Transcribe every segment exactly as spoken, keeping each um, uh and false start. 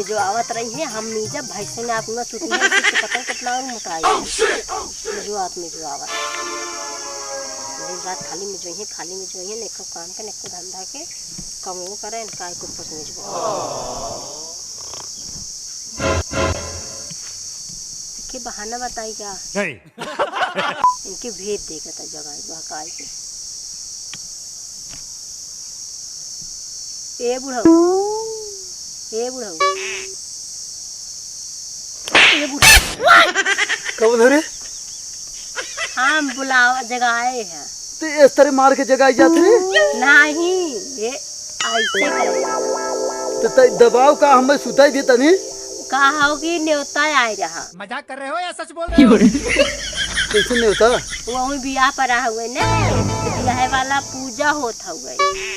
जो आवत रही है, हम मीजब, भैंसे में आप ना सुती है, इससे पता कितना और मोटाई है। मिजवात, मिजवात। दिन रात खाली मिजोई है, खाली मिजोई है, नेको काम के, नेको धंधा के, कमो करे, इनका एक ऊपर से मिजवा। के बहाना बताई का? नहीं। इनके भेद देखा था जगह बहकाई के। ए बुढ़ऊ, ए बुढ़ऊ, ए बुढ़ऊ। कौन है रे? हम बुलावा जगाए हैं। ते इस तरह मार के जगाई जात रे? नहीं, ये ऐसे करे। तो तई दबाव का हमें सुताई दे तनी? का हो कि न्योता आए रहा। मजाक कर रहे हो या सच बोल रहे हो? कैसे न्योता? वो वही बियाह पर रहा हुए ने, बियाह वाला पूजा होत हुए।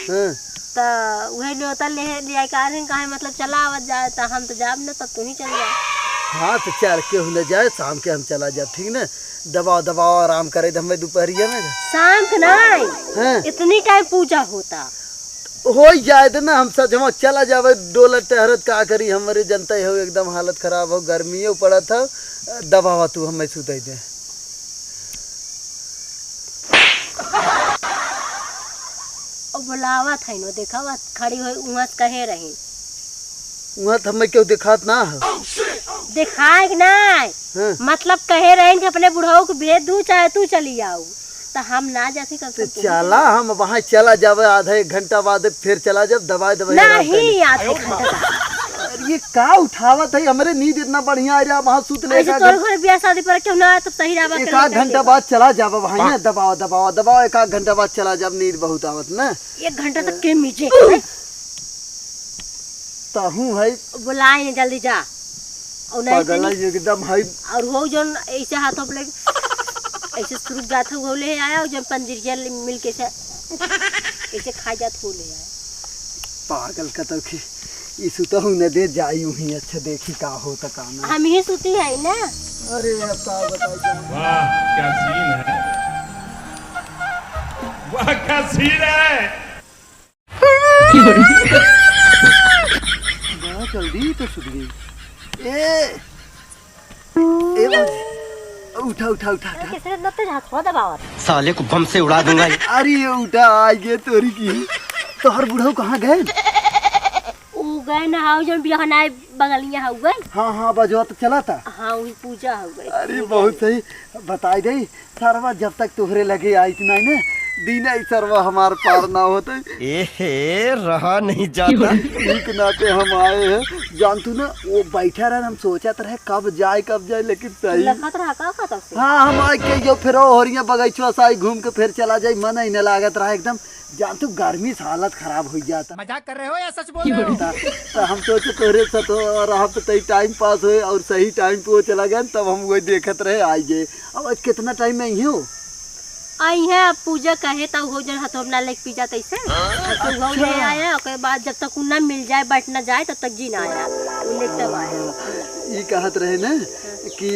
हाँ। त उहे न्योता ले, ले आए, कहा दिन कहे मतलब चला आवत जाए, त हम तो जाब न, तब तू ही चल जा। हाँ, तो चल केहू न जाए, शाम के हम चला जाब, ठीक न? दबाओ, दबाओ, आराम करे, तो हमें दोपहरिया में। शाम के नहीं, हाँ। इतनी टाइम पूजा होता। हो जाए दे ना, हम सजवा चला जावे, डोलत टहरत का करी, हमरे जनता हो, एकदम हालत खराब हो, गर्मियों पड़त हो, दबावा तू हमें सुताई दे। ओ बुलावत है नो, देखावत खड़ी होई, उहाँ से कहे रही। उहाँ तो हमें क्यों दिखात ना है। दिखाए कि नहीं? हाँ। मतलब कहे रही कि अपने बुढ़ऊ को भेज दू, चाहे तू चली आऊ। तो हम ना जाती कब तो तक। चला, हम वहाँ चला जावे, आधा एक घंटा बाद फिर चला जाब, दवाई दवाई आराम कर ले। नहीं, आधा एक घंटा बाद। अरे ये का उठावत है, हमरे नींद इतना बढ़िया आ रहा, वहाँ सुत ले ऐसे का तोर घर। घर ब्याह शादी पर क्यों ना आए, तब सही रहा, एक आध घंटा बाद चला जाब, वहाँ ना दबाओ, दबाओ, दबाओ, एक आध घंटा बाद चला जाब, नींद बहुत आवत ना। एक घंटा तक के मीचे। तहूँ है। बुलाए ने जल्दी जा। और नहीं पागल तनी है एकदम है। और हो जौन ऐसे हाथों पे लग-, ऐसे सुरुक जात हो, हो ले आया, और जौन पंजरिया ले-, मिल के से, ऐसे खा जात हो ले आया। पागल कतौ की, ई सुतहु न दे जाई उहीं, अच्छा देखी का होता का ना। हम ही सुती है ना। अरे अब का बताई जाए। वाह, क्या सीन है, वाह, क्या सीन है। बड़ा जल्दी तो सुत गई। ए, ए बाबू, उठा, उठा, उठा, उठा। कैसे इतना तेज हाथ हुआ दबावत? साले को बम से उड़ा दूंगा। अरे ये उठा, आ गए तोरी की। तोहर बुढ़ऊ कहाँ गए? ऊ गए ना, हाउ जौन बियाह ना बगलिया हाउ गए। हाँ, हाँ, बजवा तो चला था। हाँ, वही पूजा हाउ गए। अरे बहुत सही, बताई दे। सरवा जब तक तोहरे लगे आइत नाई ने, दीना ही सरवा हमार पार ना होते। ए हे, रहा नहीं जाता। एक नाते हम आए हैं, जान तू ना, वो बैठा रहे, हम सोचत रहे कब जाए, कब जाए, लेकिन सही। लखत रहा का, का तब से? हाँ, हम आए के यो फिर ओहरिया बगैचवा से आई घूम के फिर चला जाए, मन ही न लागत रहा एकदम। जान तू गर्मी से हालत खराब हो जाता। मजाक कर रहे हो या सच बोल रहे हो? त, त हम सोचे तोहरे साथ हो और हम तो तई टाइम पास होए और सही टाइम पे वो चला गया, तब हम वही देखत रहे, आई गए। अब आज कितना टाइम में आई हो? आई है, अब पूजा कहे त हो जन हथों ना लेके पी जात ऐसे। अब तो वो अच्छा। ले आया, ओकरे बाद जब तक उ ना मिल जाए, बैठ ना जाए, तब तक जी ना आया। उ लेके तब आया। ई कहत रहे ना कि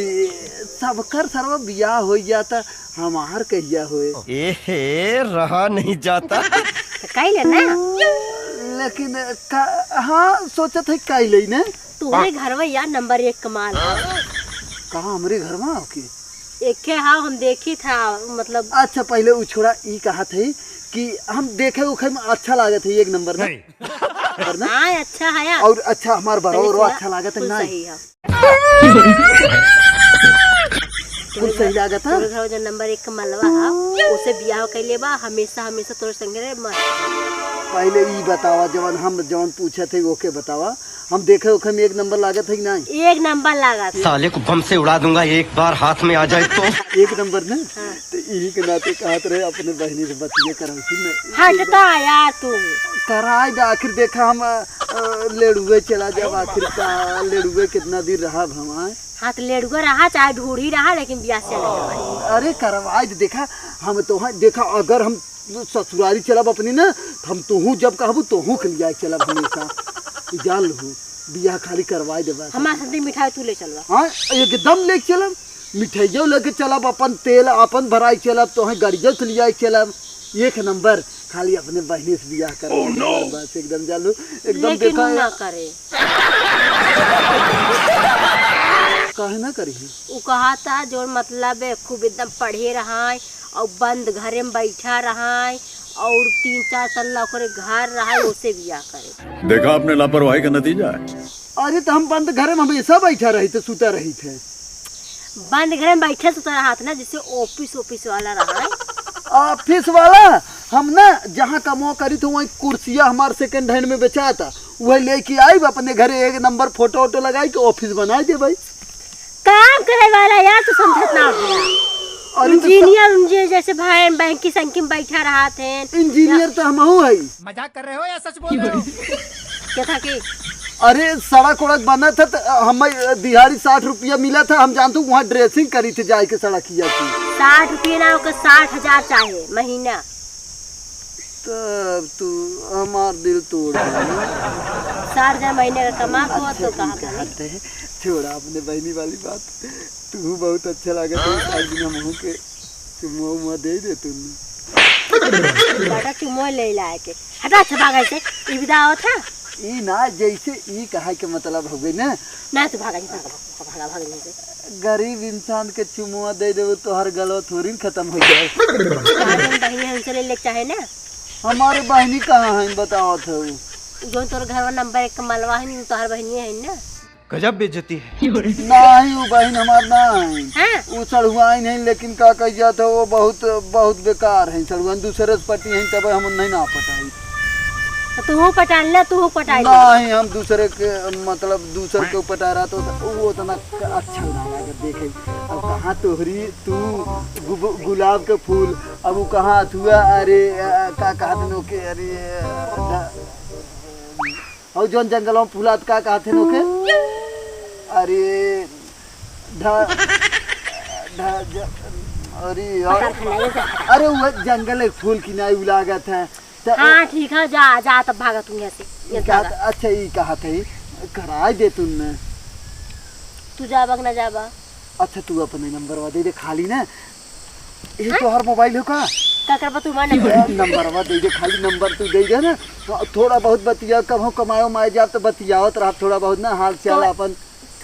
सबकर सरवा बियाह हो जाता, हमार कहिया होए? ए हे, रहा नहीं जाता। तो कई ले ना। लेकिन का, हाँ, सोचत है कई ले ना। तोहरे घरवा यार नंबर एक कमाल है। कहाँ हमरे घरवा हो के? एके हाँ हम देखी था, मतलब। अच्छा, पहले उ छोड़ा, ई कहत है कि हम देखे उखे में अच्छा लागत है, एक नंबर ना। नहीं। नंबर ना? हाँ, अच्छा है यार। और अच्छा हमार बरो पहले रो छोड़ा, अच्छा लागत है कुल ना? सही है। कुल सही लागत है? तोरे घर जो नंबर एक का मलवा है, उसे बियाह कैले बा, हमेशा, हमेशा तोरे संगे रहे, मस्त। पहले ई बतावा, जवन हम, जवन पूछत है, ओके बतावा। हम देखे ओखे में एक नंबर लागत है कि नहीं? एक नंबर लागत। साले को बम से उड़ा दूंगा एक बार हाथ में आ जाए तो। एक नंबर ना? हाँ। तो इही के नाते कहत रहे अपने बहिनी से बतिया करौती में। हटता यार तू। कराई दे, आखिर देखा हम, अ, लेड़ुए चला जाब, आखिर का लेड़ुए कितना दिन रहब हम, आए? हाँ, तो लेड़ुआ रहा चाहे ढूढ़ी रहा, लेकिन बियाह से अलग रहा। अरे करवाई दे, देखा हम तो हैं, देखा अगर हम ससुरारी चलब अपनी ना, हम तोहू जब कहबू तोहू के लिया चलब हमेशा। ई जान लहू, बियाह खाली करवाई दे बस। हमार साथे मिठाई तू ले चलबा। हाँ, एकदम ले चलब, मिठाइयो लेके चलब, अपन तेल अपन भराई चलब, तोहे गड़ियो से लिया चलब, एक नंबर। खाली अपने बहिनी से बियाह कर। Oh, no! बस एकदम जानू, एकदम लेकिन देखा उ ना यार। करे। काहे ना करी? उ कहा था जो मतलब है, खूब एकदम पढ़े रहा है और बंद घरे में बैठा रहा है और तीन चार तल्ला ओकरे घर रहा है, ओसे बियाह करे। देखा आपने लापरवाही का नतीजा है। अरे तो हम बंद घरे में हमेशा बैठा रही थे, सुता रही थे। बंद घरे में बैठे सुता रहा था ना, जैसे ऑफिस, ऑफिस वाला रहा है। ऑफिस वाला? हम ना जहाँ कमवा करी थे, वहीं कुर्सिया हमार सेकंड हैंड में बेचा था, वही लेके आई अपने घरे, एक नंबर फोटो वोटो लगाई के ऑफिस बनाई दे भाई। काम करे वाला यार, तू समझत ना हो। अरे तो इंजीनियर, इंजीनियर जैसे भाई बैंकी संकी में बैठा रहा थे। इंजीनियर तो हमहू है। मजाक कर रहे हो या सच बोल रहे हो? क्या था कि? अरे सड़क उड़क बनत है तो हमें दिहाड़ी साठ रुपया मिला था, हम जानते वहाँ ड्रेसिंग करी थे जाए के सड़किया की। साठ रुपया ना, ओकर साठ हजार चाहे महीना। तब तू हमार दिल तोड़ दिया। साठ हजार महीने का कमा को अच्छा, तो कहाँ ई कहत है, छोड़ा अपने बहिनी वाली बात। तू बहुत अच्छा लागत है, एक दिन हमहू के चुम्मा उम्मा दे दे तू। बेटा चुम्मा ले लाए के। हटा अच्छा भागा से, ई विदा आवत है। ई ना, जैसे ई कहा के मतलब हो गई ना। ना तू भागा, भागा, भागा, भागा, भागा यहाँ से। गरीब इंसान के चुम्मा दे देबो, तोहर गलवा थोड़ी न खत्म हो जाए। तोहर जौन बहिनी है, उनसे ले लेके चाहे ना। हमारे बहिनी कहाँ है, बतावत है? जौन तोर घरवा नंबर एक के मलवा है, उ तोहर बहिनी है ना। गजब बेइज्जती है। नहीं, उ बहिन हमार ना है। हाँ? उ सड़ुआइन है, लेकिन का कह जात है, वो बहुत, बहुत बेकार है सड़ुआइन, दूसरे से पटी है, तब हम नहीं ना पटाई। तो तू पटाल ना, तू पटाल। नहीं, हम दूसरे के, मतलब, दूसर के ऊपर टहरा तो वो उतना अच्छा ना लगे देखे। अब कहाँ तोहरी, तू गुब-, गुलाब के फूल, अब वो कहाँ अथुआ, अरे, अ, का कहत हैं ओके, अरे, अ, ढ-, और जौन जंगल में फूलात का कहत हैं ओके? अरे, ढ-, ढ-, ज-, अरे यार, अरे वो जंगल एक फूल की नाई उलागत है। त हाँ, ठीक है, जा, जा, तब भागा तू यहाँ से, ये जा, जा। अच्छा, ई कहत है, कराई दे तू न। तू जाबा कि ना जाबा? अच्छा, तू अपने नंबरवा दे दे खाली ना। ये हाँ? तोहर मोबाइल हो का? का करबा तू हमार नंबर? ए, नंबरवा दे दे, खाली नंबर तू दे दे ना। थोड़ा बहुत बतिया, कब हम कमाए उमाए जाब तो बतियावत रहा थोड़ा बहुत ना, हाल चाल तो अपन।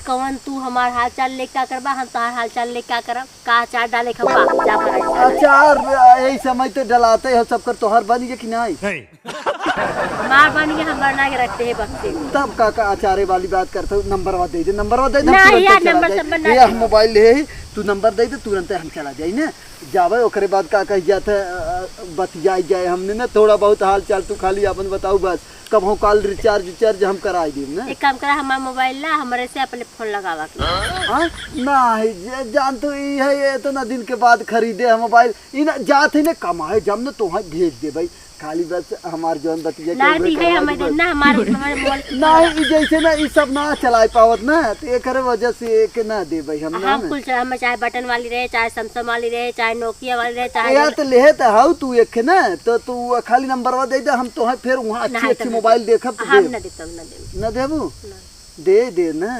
कौन तू हमार हाल चाल ले का करबा, हम तोहार हाल चाल ले का करब? का अचार डाले खबा? जा भाग। अचार, यही समय तो डलाते हो, सबकर तोहार बन गए कि नहीं? नहीं। हमार बन गए, हम बना के रखते हैं बक्से में। तब का, का अचारे वाली बात करते हो? नंबरवा दे दे, नंबरवा दे दे, ना तुरंते यार, चला नंबर जाए। संबर ना ये दे। हम मोबाइल ले ही, तू नंबर दे दे, तुरंते हम चला जाए ना। जावे, ओकरे बाद का कही जात है, अ, अ, बतियाई जाए हमने ना, थोड़ा बहुत हाल चाल तू खाली अपन बताऊ बस। कबहूँ कॉल रिचार्ज उचार्ज हम कराई देब ना। एक काम करा, हमार मोबाइल ला, हमरे से अपने फोन लगावा के। हाँ? ना है, जे-, जान तो ई है, ये इतना दिन के बाद खरीदे हम मोबाइल। ई ना जात है ना कमाए, जब ना तोहे भेज दे भाई। खाली बस हमार जौन बतिया ना के दी है, हमें दे, ना हमार, हमार मोबाइल। ना, ई जैसे ना, ई सब ना चलाए पावत ना, तो एकरे वजह से एक ना दे भाई हम ना हम ना। कुल चला, हम चाहे बटन वाली रहे, चाहे सैमसंग वाली रहे, चाहे नोकिया वाली रहे, चाहे यार, तो लेहे तो हाउ तू एक ना, तो तू खाली नंबरवा दे दे, हम तोहे फिर वहाँ अच्छी, ना, अच्छी तो ना मोबाइल दे। देखब तो हम देब। ना देब, हम ना देब। ना देबू? ना। दे दे ना,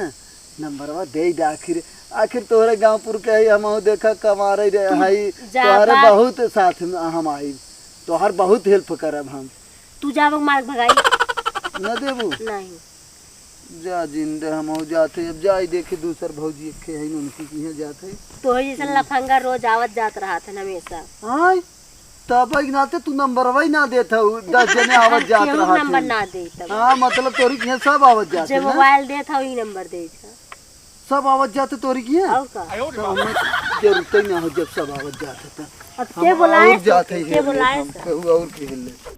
नंबरवा दे दे। आखिर, आखिर तोहरे गाँवपुर के है, हमहू देखा कमारे रे, तू हई, जा तोहरे बात। बहुत साथ में हम आई, तोहर बहुत हेल्प करब हम। तू जाबो मार भगाई। ना देबू? नहीं। जा जिंदे, हमहू जात है, अब जाई देखी दूसर भौजी एक है, उनकी किहाँ जात है। तोहरे जैसन लफंगा रोज आवत जात रहत है हमेशा। आय, तब एक नाते तू नंबरवा ही ना देत हऊ, दस जने आवत जात केहू रहत नंबर है। ना देत हऊ। हाँ, मतलब तोरी किहाँ सब आवत जात जे है ना? मोबाइल देत हऊ, ई नंबर देत हऊ। सब आवत जात है तोरी किहाँ? और का? तो हमें जरूरत ही ना हो जब सब आवत जात है तो। अब हम के बुलाए और से? जात है के हेल लेत बुलाए हम, से? केहू और के हेल लेत।